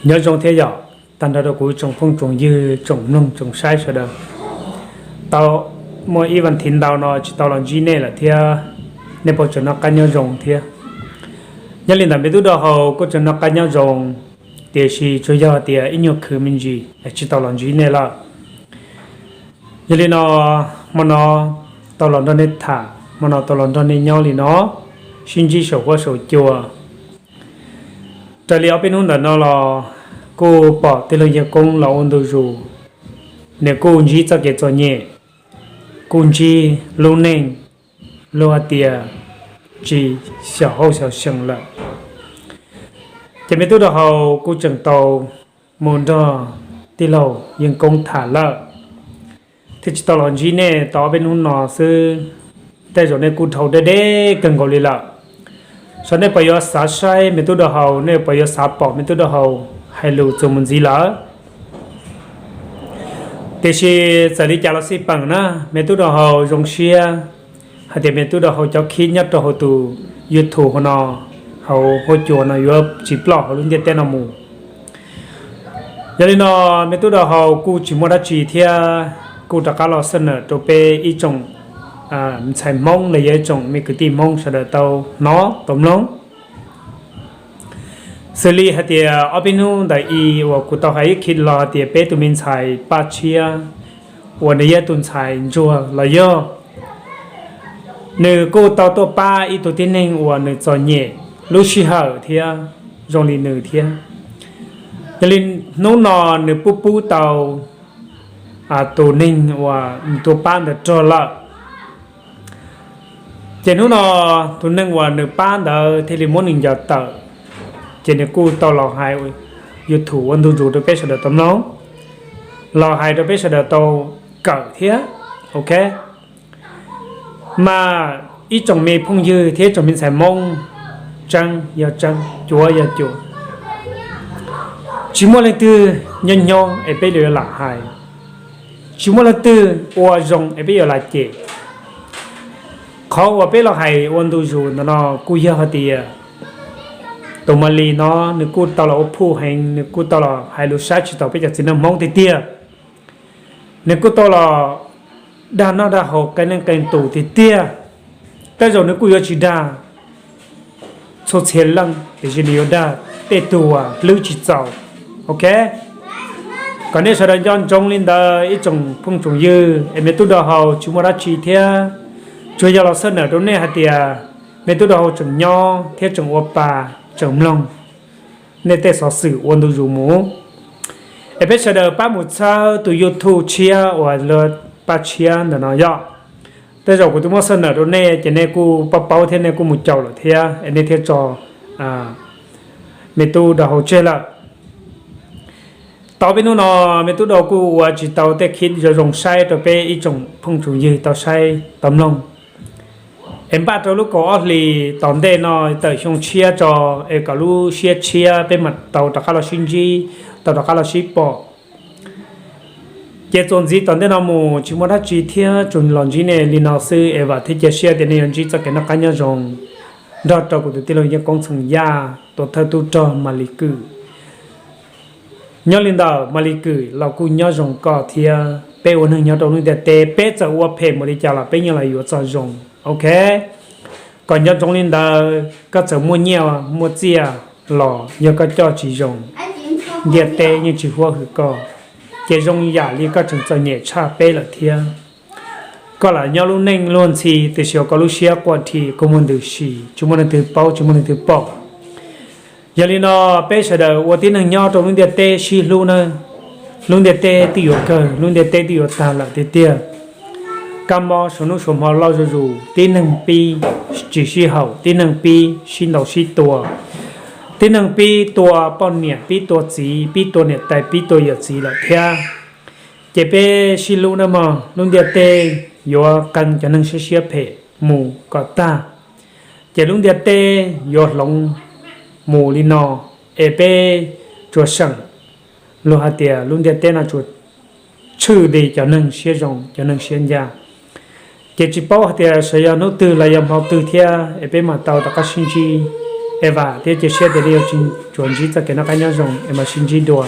Nyob zoo thiab yom, tag nrho rau kuv tsoom phooj tsoom ywg, tsoom mloog tsoom saib sawv daws. Tau muaj ib vas thiv ntau no tsis tau los ntsib nej lawm thiab, nej puas tseem noj qab nyob zoo thiab? Nyob li ntawd me tub Dau Hau kuj tseem noj qab nyob zoo, tiam sis tsuas yog tias ib nyuag khwv me ntsis tsis tau los ntsib nej lawm. Yog li no, hmo no tau los nrog nej tham, hmo no tau los nrog nej nyob li no, sib ntsib saum huab saum cua. Raws li ob peb hnub ntawm no los kuj pom tij laug Yeej Koob los ua ntu zus, nws kuj ntsib txoj kev txom nyem, kuj ntsib lub neej luag hais tias tsis xyaum hauj xyaum seem lawm. Ces me tub Dau Hau kuj tseem tau mus nrog tij laug Yeej Koob tham lawm, thiaj tsis tau los ntsib nej tau ob peb hnub no xwb. Tej zaum nej kuj dhau deb deb kawg nkaus li lawm. Saib nej puas yuav xav saib me tub Dau Hau, nej puas yuav xav pom me tub Dau Hau hais lus txuas mus ntxiv lawm. Tiam sis txawm li cas los xij peem na, me tub Dau Hau zoo siab hais tias me tub Dau Hau cov khib nyob rau hauv tus YouTube hauv no, hauv huab cua no yuav tsis ploj hauv lub ntiaj teb no mus. Yog li no, me tub Dau Hau kuj tsis muaj dab tsi thiab, kuj rov qab los xab nawm rau peb ib tsoom ntxhais Hmoob los yog ib tsoom me kwv tij Hmoob sawv daws tau hnov tau mloog. Xws li hais tias ob peb hnub ntawm i uas kuv tau hais ib khib los hais tias peb tus me ntxhais Paj Tshiab uas nws yog tus ntxhais ntsuag los yog, nws kuj tau tuaj pab ib tug tib neeg uas nws txom nyem lub sij hawm thiab zoo li nws thiab. Yog li hnub no nws pub pub tau tus neeg uas nws tuaj pab ntawd rog lawm. Ces hnub no tus neeg uas nws pab ntawd thiaj li muab nws ncaws tawm, ces nws kuj tau los hais YouTube ua ntu zus rau peb sawv daws tau mloog, los hais rau peb sawv daws tau kawm thiab. Ok, mas ib tsoom me phooj ywg thiab ib tsoom me ntxhais Hmoob, tseeb yog tseeb, cuav yog cuav, tsis muaj leej twg nyob nyob es peb yuav lam hais, tsis muaj leej twg ua zoo es peb yuav lam cem. Qhov uas peb los hais ua ntu zus ntawm no kuj yog hais tias tus Malis no nws kuj tau los ua phuj heev, nws kuj tau los hais lus saib tsis taus peb cov txiv neej Hmoob tiag tiag. Nws kuj tau los dag noj dag haus qee leej qee tus tiag tiag. Tej zaum nws kuj yuav tsis dag txhua txhia leej, tiam sis nws yuav dag tej tug uas hlwb tsis txaus. Ok, kom nej sawv daws nco ntsoov li ntawd ib tsoom phooj tsoom ywg, es me tub Dau Hau tsis muaj dab tsi thiab, tsuas yog los xab nawm rau nej hais tias me tub Dau Hau tseem nyob thiab tseem ua pa, tseem mloog nej tej xov xwm ua ntu zus mus, es peb sawv daws pab mus txhawb tus YouTube tshiab uas lawv Paj Tshiab ntawm no yog. Tej zaum kuv twb muab xab nawm rau nej ces nej kuj paub paub thiab nej kuj mus caum lawm thiab es nej thiaj tso me tub Dau Hau tseg lawm. Tau peb hnub no me tub Dau kuj ua tsis tau tej khib zoo zoo saib rau peb ib tsoom phooj tsoom ywg tau saib tau mloog. Es npaj rau lub kaum ob hlis tom ntej no tawm xyoo tshiab tso, es kom lub siab tshiab peb mam tau rov qab los sib ntsib, tau rov qab los sib pom. Ces txuas ntxiv tom ntej no mus tsis muaj dab tsi thiab, tsuas los ntsib nej li no xwb es vam thiab cia siab tias nej yuav ntsib txoj kev noj qab nyob zoo nrog rau kuv tus tij laug Yeej Koob Txheem Yaj, tuam thawj tub rog Malis Kwm. Nyob li ntawm Malis Kwm los kuj nyob zoo koj thiab, peb ua neeg nyob rau lub ntiaj teb peb txawm ua phem npaum li cas los peb yeej los yuav txoj zoo. Ok, kom nco ntsoov li ntawd, koj txawm muaj nyiaj muaj txiaj los yog koj coj tsis zoo, ntiaj teb yeej tsis huab hwm koj. Ces zoo yam li koj tseem txom nyem tshaj peb lawm thiab. Koj lam nyob lub neej luag ntxhi tiam sis koj lub siab quaj dhi kua muag ntws si, tsis muaj leej twg paub tsis muaj leej twg pom. Yog li no, peb sawv daws ua tib neeg nyob rau lub ntiaj teb sib hlub na. Lub ntiaj teb twb yuav kawg, lub ntiaj teb twb yuav tag lawm tiag tiag. Kab mob suav hnub suav hmo loj zuj zus, tib neeg pib tsis sib haum, tib neeg pib sib ntaus sib tua, tib neeg pib tua poj niam, pib tua txiv, pib tua niam tais, pib tua yawm txiv lawm thiab. Ces peb sib hlub nawb mog, lub ntiaj teb yuav qee cov neeg siab siab phem mus kom tag. Ces lub ntiaj teb yuav hloov mus li no, es peb tsuas seem, luag hais tias lub ntiaj teb no tsuas tshwj li cov neeg siab zoo cov neeg siab ncaj. Ces tsis paub hais tias sawv yog hnub twg los yog hmo twg thiab es peb mam tau rov qab sib ntsib. Eva thiab cia siab tias nej yuav tsis tsuas ntsib txoj kev noj qab nyob zoo es mam sib ntsib dua.